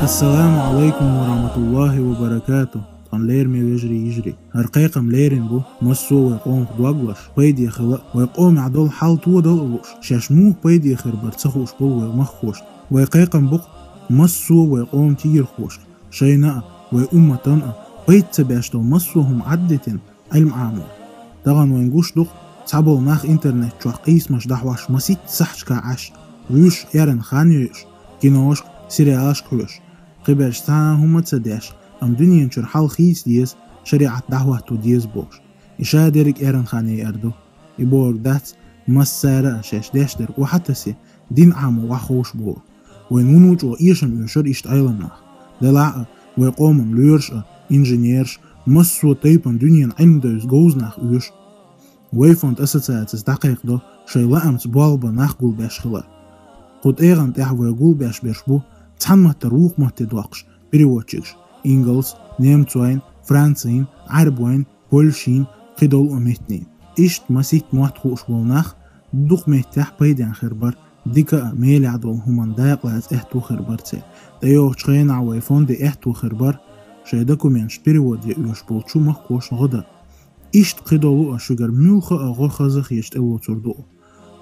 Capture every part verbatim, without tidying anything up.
Ассаламу алайкум ва рахматуллахи ва баракату. Тхан лерме вежри йижри. Гьар кхайкам лерин бу, массо вай къомах дог луш, пайде хила, вай къомах дол хьал тодал луш, шаш мух пайде хир бар ца хуш бол вай маххош. Вай кхайкам бук, массо вай къом тигир хуш. Шайна а, вай умматан а, пайд ца беш дол массо хум аддитин, Ӏилм Ӏамо. Тагъан вайн гуш дух, цхьабол нах интернет чохь къийсамаш дахьош маситта сахьчка Ӏаш, вуьш эран хан йойуш, киношка, сериалашка хьоьш. Кхиберш цхьа а хӀума ца деш, ам дуьнен чуьра хьал хийца деза, шариӀат дӀахӀотто деза бохуш. И ша дерриг эран хан яйар ду. И бохург дац, массара а шаьш деш дерг охьатасе, дин Ӏамо вахховш боху. Вайн вуно чӀогӀа эшам оьшура иштта Ӏеламнах. Делахь а, вай къоман лоьраш а, инженераш, массо тайпан дуьнен Ӏилм девза говза нах оьшу. Вай фонд ассоциацис дӀакхайкхадо шайн лаамца болх бан нах гулбеш хилар. Кху тӀегӀан тӀехь вай гулбеш берш бу, цхьана маттара вукху матте доккхуш, переводчикаш, ингалс, немцойн, францийн, Ӏарбойн, польшин, кхидолу а меттанийн. Иштта маситта мотт хууш болу нах дукха меттехь пайден хир бар, дика а, мелехь долу хӀуманна дакъалаца аьтто хир бар церан. ТӀейогӀучу хенахь вай фонде аьтто хир бар, шайн документаш перевод ян оьшуш болчу махкошна гӀо дан. Иштта кхидолу а шуьгара муьлхха а гӀо хаза хеташ тӀелоцур ду.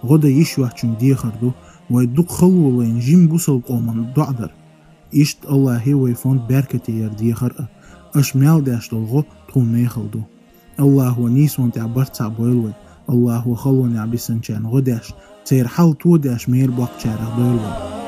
ГӀо дан йиш йоцчуьнга дехар ду, вай дукха хало лайна жима бусалба къоман доӀа дар. Иштта Аллахье вай фонд беркате яр дехар а, аша мел деш долу гӀо тхуна мехала ду. Аллахьо нийсонан тӀехь барт цхьаъ бойла вай. Аллахьо халонехь бисинчарна гӀо деш, церан хьал тодеш мера боккхачарах дойла вай.